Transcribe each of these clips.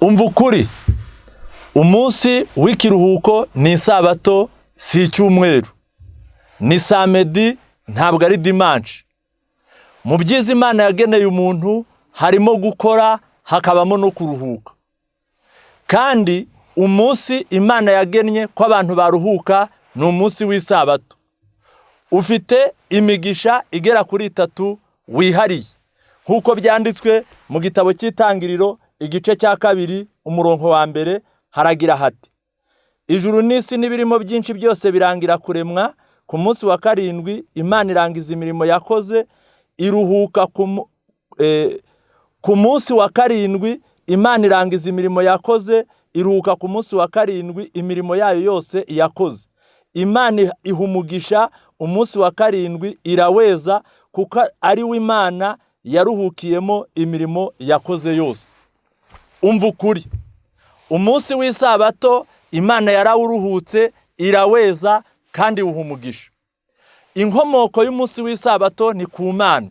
Umva ukuri, umunsi w'ikiruhuko ni isabato, si icyumweru, ni samedi, ntabwo ari dimanche. Mu byiza Imana yageneye umuntu harimo gukora, hakabamo no kuruhuka. Kandi umunsi Imana yagennye ko abantu baruhuka ni umunsi w'isabato. Ufite imigisha igera kuri itatu wihariye, nk'uko byanditswe mu gitabo cy'Itangiriro, igice cya 2, umurongo wa 1, haragira hati: "Ijuru n'isi n'ibirimo byinshi byose birangira kuremwa. Ku munsi wa karindwi Imana irangiza imirimo yakoze, iruhuka ku munsi wa karindwi. Imana irangiza imirimo yakoze, iruhuka ku munsi wa karindwi imirimo yayo yose yakoze. Imana iha umugisha umunsi wa karindwi, iraweza, kuko ari wo Imana yaruhukiyemo imirimo yakoze yose." Umva ukuri, umunsi w'isabato Imana yarawuruhutse, iraweza kandi iwuha umugisha. Inkomoko y'umunsi w'isabato ni ku Mana,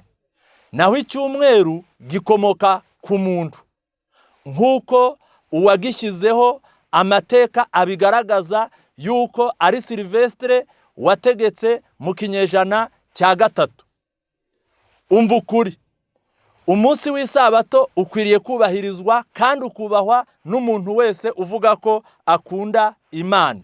naho icyumweru gikomoka ku muntu, nk'uko uwagishyizeho amateka abigaragaza yuko ari Silvestre wategetse mu kinyejana cya 3. Umva ukuri, umunsi w'isabato ukwiriye kubahirizwa kandi ukubahwa n'umuntu wese uvuga ko akunda Imana.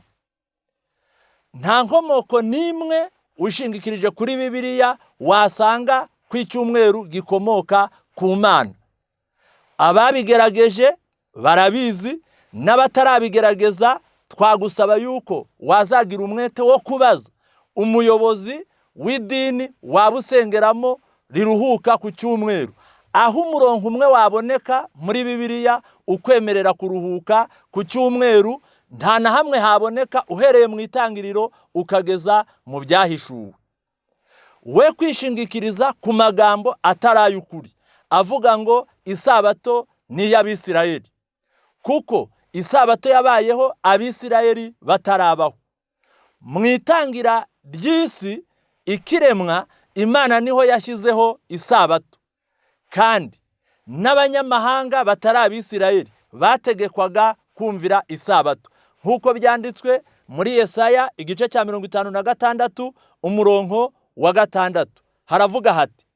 Nta nkomoko n'imwe wishingikirije kuri Bibiliya wasanga ko icyumweru gikomoka ku Mana. Ababigerageje barabizi, n'abatarabigerageza twagusaba yuko wazagira umwete wo kubaza umuyobozi w'idini waba usengeramo riruhuka ku cyumweru, aho umurongo umwe waboneka muri Bibiliya ukwemerera kuruhuka ku cyumweru. Nta na hamwe haboneka, uhereye mu Itangiriro ukageza mu Byahishuwe. We kwishingikiriza ku magambo atari ay'ukuri avuga ngo isabato ni iy'Abisirayeli, kuko isabato yabayeho Abisirayeli batarabaho. Mu itangira ry'isi ikiremwa, Imana niho yashyizeho isabato, kandi n'abanyamahanga batari Abisirayeli bategekwaga kumvira isabato, nk'uko byanditswe muri Yesaya, igice cya 56, umurongo wa 6, haravuga hati: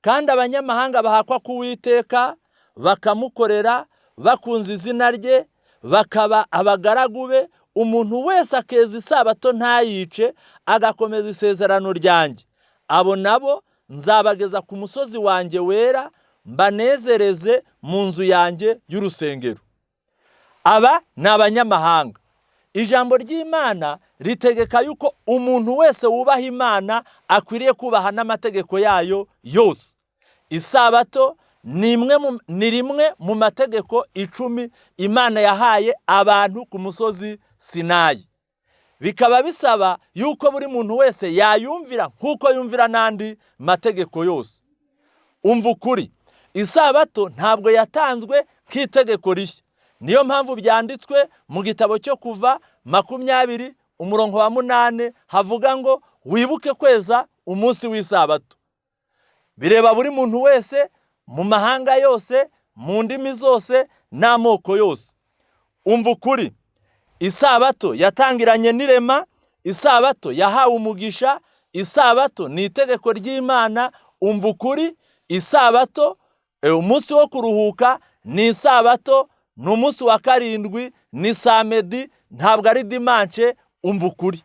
"Kandi abanyamahanga bahakwa ku Uwiteka, bakamukorera bakunze izina rye, bakaba abagaragu be, umuntu wese akeza isabato ntayice, agakomeza isezerano ryanjye, abo nabo nzabageza ku musozi wanjye wera, mbanezereze mu nzu yanjye y'urusengero." Aba ni abanyamahanga. Ijambo ry'Imana ritegeka yuko umuntu wese wubaha Imana akwiriye kubaha n'amategeko yayo yose. Isabato ni rimwe mu mategeko 10 Imana yahaye abantu ku musozi Sinayi, bikaba bisaba yuko buri muntu wese yayumvira nk'uko yumvira n'andi mategeko yose. Umva ukuri, isabato ntabwo yatanzwe nk'itegeko rishya. Niyo mpamvu byanditswe mu gitabo cyo Kuva 20, umurongo wa 8, havuga ngo: "Wibuke kweza umunsi w'isabato." Bireba buri muntu wese, mu mahanga yose, mu ndimi zose n'amoko yose. Umva ukuri, isabato yatangiranye n'irema, isabato yahawe umugisha, isabato ni itegeko ry'Imana. Umva ukuri, isabato, umunsi wo kuruhuka ni isabato, ni umunsi wa karindwi, ni samedi, ntabwo ari dimanche. Umva ukuri.